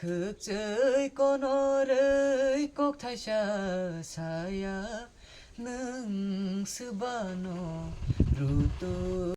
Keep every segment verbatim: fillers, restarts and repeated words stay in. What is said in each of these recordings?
Khwkchwi konorwi kokthaisa saya, nwng swbano rutu.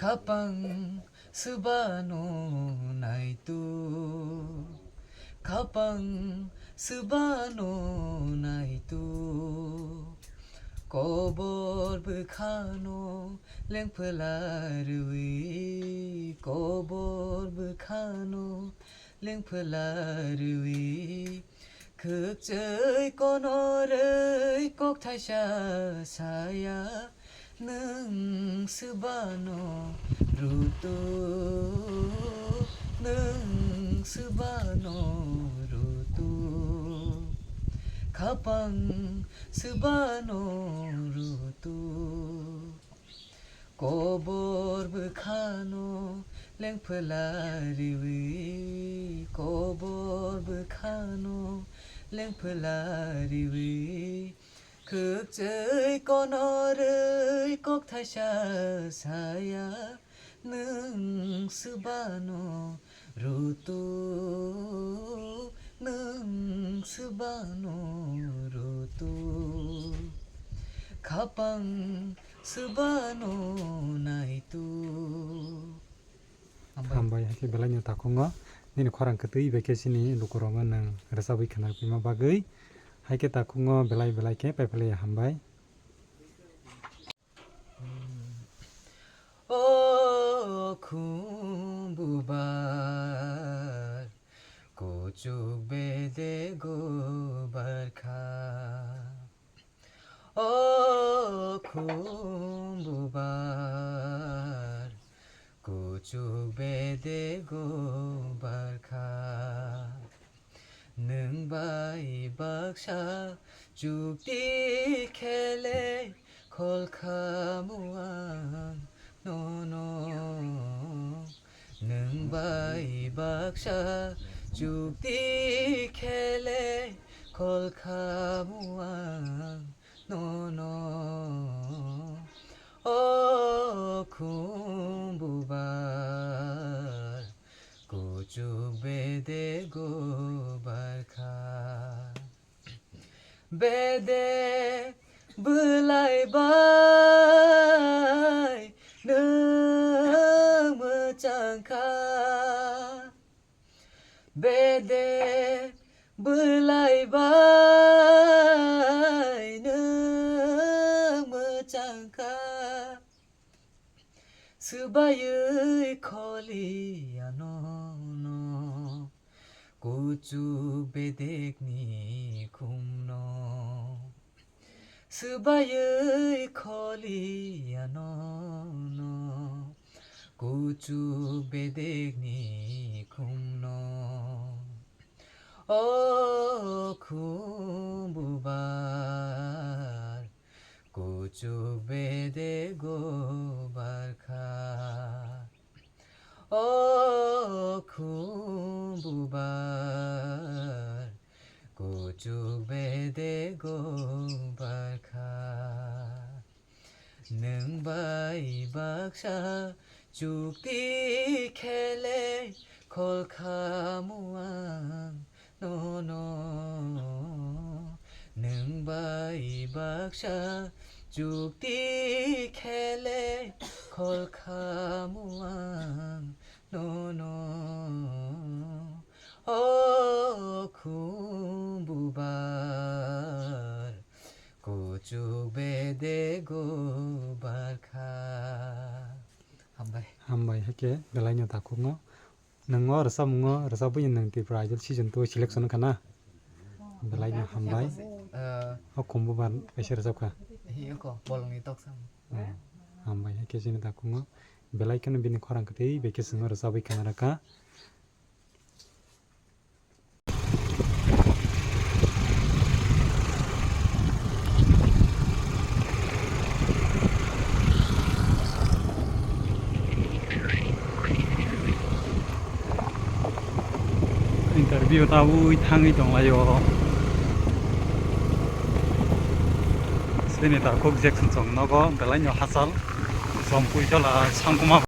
Khapang swbano naitu, khapang swbano naitu, kobor bwkhano lengphwla rwi, kobor bwkhano lengphwla rwi, khwkchwi konorwi kokthaisa saya, nwng swbano rutu, nwng swbano rutu, khapang swbano rutu. Kobor bwkhano lengphwla riwi, kobor bwkhano lengphwla riwi, khwkchwi konorwi kokthaisa saya, nwng swbano rutu, nwng swbano rutu, khapang swbano naitu. Hambai. Hambai, hai khe belai no takhungo nini khorang kwtwi bai khe chini lukurok no nwng rwchabwi khna pima bagwi, hai khe takhungo belai belai khe paiphalai hambai. O khum bubar, kuchuk bedego barkha. O khum bubar, kuchuk bedego barkha. Nwng bai baksa chukti khele khol khamu ang nono. Nwng bai baksa chukti khele khol khamu ang nono. O khum bubar, kuchuk bedego barkha. Bedek bwlai bai nwng mwchang kha. Bedek bwlai bai nwng mwchang kha. Swbaiwi kholi ano no, kuchuk bedekni khumno. Swbaiwi kholi ano no, kuchuk bedekni khumno. O khum bubar, kuchuk bedego barkha. O khum bubar, kuchuk bedego barkha. Nwng bai baksa chukti khele khol khamu ang nono. Nwng bai baksa chukti khele khol khamu ang nono. O khum bubar, kuchuk Chubede go barkha. Hambai. Hambai, hake, belai no takhuk no. Nwngo rwchapmungo rwchapwi nwng Tripura Idol season two selection wngkha na? Belai no hambai. Ah. O Kumbubar kaisa rwchapkha. Hi wngkho, bolongni tok sam. Oh, hambai, hake chini takhungo. Belai kheno bini khorang kwtwi bai khe chwngno rwchapwi khna rwkha. Interview tabwi thangwi tonglaio. Sini takhuk Jackson chwng nogo belai no hachal. Chomkui jola sangkuma.